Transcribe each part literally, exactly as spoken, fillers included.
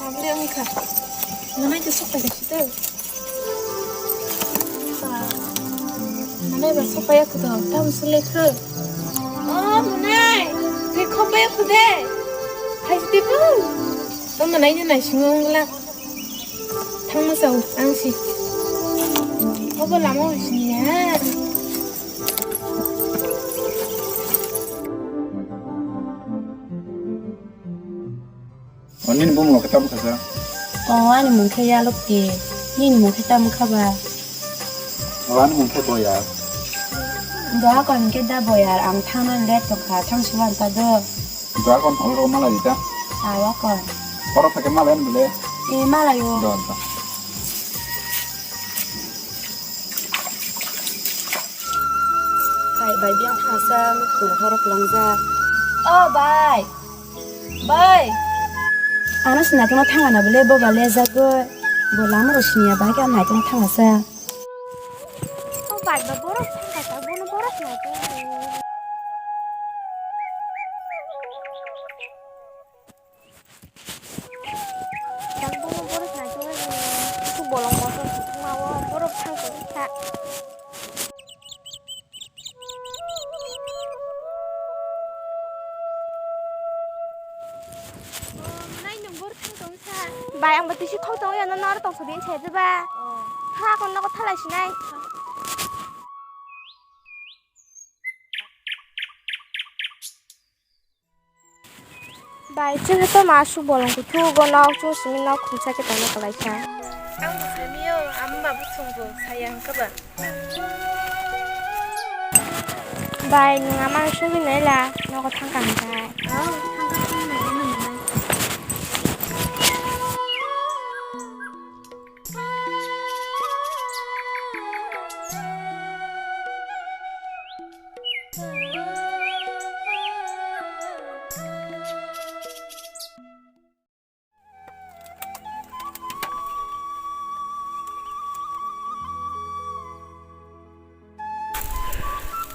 Abole wngkha. Manai to sok paikha sito. Manai ba sok paiya kho to. Tamo sole kho. O manai. Tei khok paiya kho de. Hai sito kho. O manai no naisingo wngla. Thangma chao ang si. Obo lama o sini ya. O nini bumung khe tamo kha sa? O ani mung khe Yalokti. Nini mung khe tamo kha ba? O ani mung khe Boyar. Doha kon khe da Boyar, ang thangna let tong kha, thang sulan ta do. Doha kon hol ro malai ta. Awa kon. Oro phai khe malai bole. E malai o. Do do. Hai bai, biang thangsa, nukhung horo kwlangjak. O bai. Bai. Ano sinaikhe no thangana bole boba lejagoi. Bo lama ro siniya bai khe ano naikheno thangasa. O bai ba borok thangkha ta, bono borok sinaikhe. Tang bono borok nai tongwi, khe bolong kotor khe tongma o borok thang tong kha. O, mwnai nwng borok thang tong kha. Bai, ang bo tisi khok tong ya, no noro tong sodi se je ba. O. Ha, kon nogo thalai sinai. Bai, chwngno to ma aswk bolong kuthuk o nok, chwng simi nok khungsa khe tongna kwlaisa. Ang bo simi o, ama babu songbo saya hwnkhe ba. Bai, nwng ama sogwi naila, nogo thangkha hwnkhe.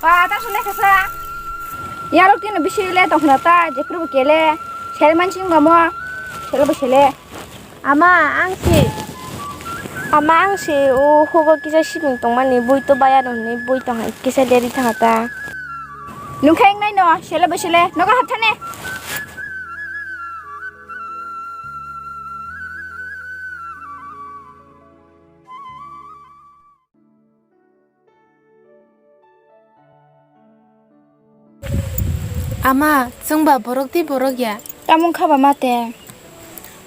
Ba, ta sole kasa. Yarok tino bisi le tongkhna ta, jephru bo kele. Sel mansing ba mo. Sel bo sele. Ama, ang si. Ama, ang si, o hugo kisa sibing tongmani, bui to baya rw hwnwi bui tong hai, kisa deri thanga ta. Nungkha wngnai no, sele bo sele, nogo hapthane. Ama, chwngba borok di borok ya? Tamo wngkha ba mate?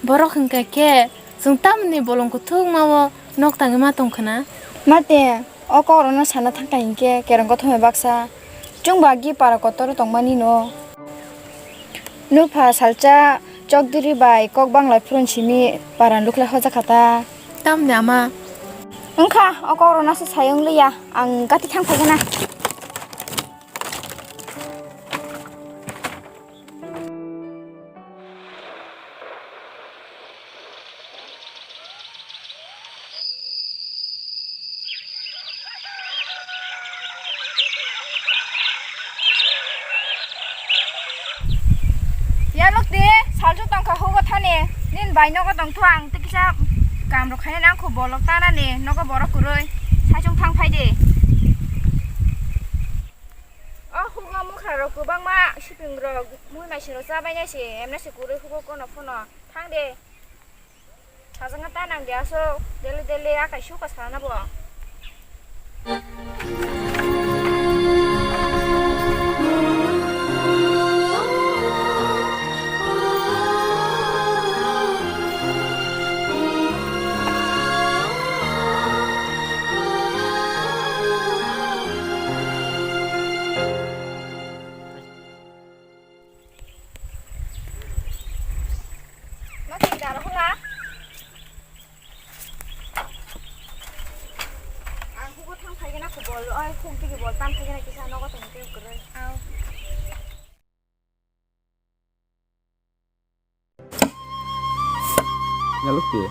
Borok hwnkha khe chwng tamni bolong kuthukma o nok tangwi ma tongkhwna? Mate, o kokrokno sana thangkha hinkhe kereng kothoma baksa chwngba agi para kotor tongmani no. Nupha salsa chokdiri bai kok bangla phurun simi paran luklai hojakha ta. Tamni ama? Wngkha, o kokrokno se sayung liya, ang gati thang phaikhe na. Yalok di, salchu tongkha hugo thani, nin bai nogo tongthu ang tei kisa kam rok khaina nang khu bolok tanani nogo borok kwrwi, saichung thang phai di. O hugo mukha rok kwbangma siping rok mui mai siro cha bai nai se, emna se kwrwi hugo kono phano thang de. Sajagna ta nang de aswk, daily daily a kaisa uka sana bo. Ma twi daro hwla. Ang hugo thang phaigena kho bol, oi khuk digi bol tam phaigena kisa nogo tong tei kwrwi. Au. Yalukti.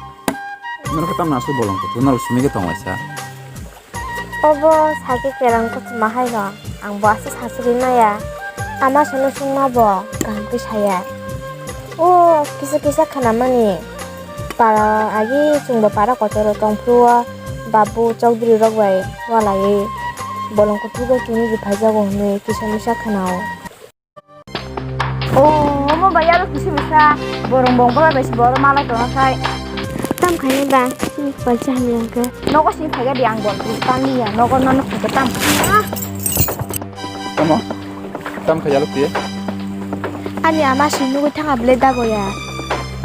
Mano khe tamna aswk bolong kuthuk, nalo simi khe tonglaisa. Obo sakhe kerang kochoma hai rw, ang bo aswk sasugwi maya. Ama sono sungma bo kaham khe saya. O kisa kisa khnamani. Para agi chwngbo para kotor o tongphuru o babu chokdri rok bai walaiwi bolong kuchugo chini rwphaijago hwnwi kisa misa khwnao. O, omo bai yalo kisa misa borong bong bora bai si boro malai tongna sai. Tam khaini ba, chini paisa hamya hwnkhe. Nogo sini phaiga di ang bol tangni ya, nogo nono phaiga tam. Tamo? Tam kha yalo ti? Ani ama si nugwi thanga bwle dago ya.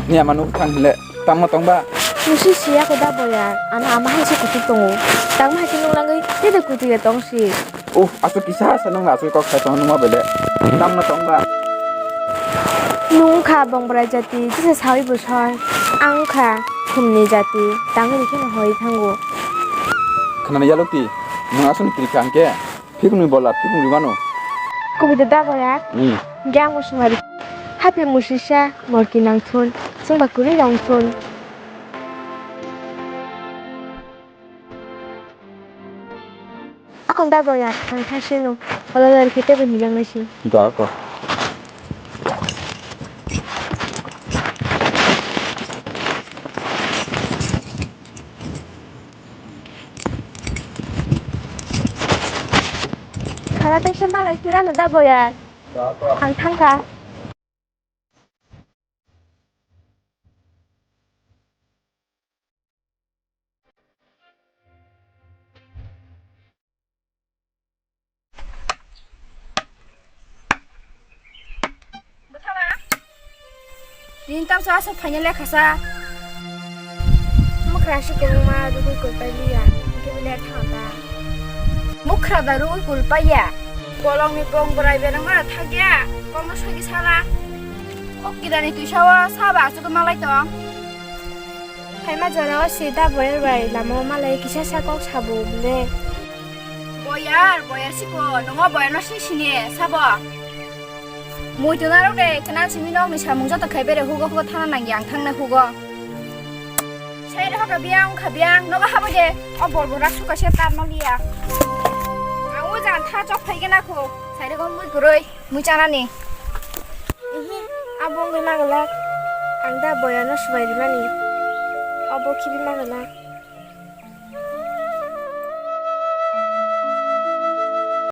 Ni ama nugwi thang hile. Tamo tong ba? Musi siya ko da boyar. Ano ama hai se kutu tongo. Tangma hai se nung langwi tede kutu ya tong si. Uh, aswk kisa sa nung aswk kok sai tong nung ma bele. Tamo tong ba? Nung kha bong bwrai jati, kisa sawi bwsai. Ang kha khumni jati, tangwi khe no hoi thango. Khwnani yalo ti, nung aswk ni kiri kha hwnkhe? Phikni bola, phikni mano. Kubui da da boyar. Hmm. Gya musumari. Happy musisa, morki nangthun. Chwngba kuri rangthun. Akon da boyar, ang thasino. Hola lari kete bini yang nasi. Da ko. Khala tei se malai sirano da boyar. Ang thangkha. Nini tamsa aswk phaina lekhasa. Mwkhra se kwbangma rwgwi kulpai liya, hwnkhe bini thangta. Mwkhra da rwgwi kulpaiya. Bolongni bong bwrai bereng ora thakya, kokno sagi sala. Kok kidani twisao saba aswk malai tong. Phaima jorao se da boyar bai lamao malai kisa sa kok sabo bwle. Boyar, boyar siko, nongo boyarno se sini sabo. Muitu narok de, kenan simi nokni samung joto khai bere hugo hugo thana nangya ang thangna hugo. Sai rokha biang, kha biang, nogo habo de, o bol bol rak suka se tar no liya. Ang o jan tha chok phai gena kho, sai rokha mui kuroi. Mui chanani. Ihi, abo wngwi magalak. Ang da boyano swbai rimani. Obo khibi magalak.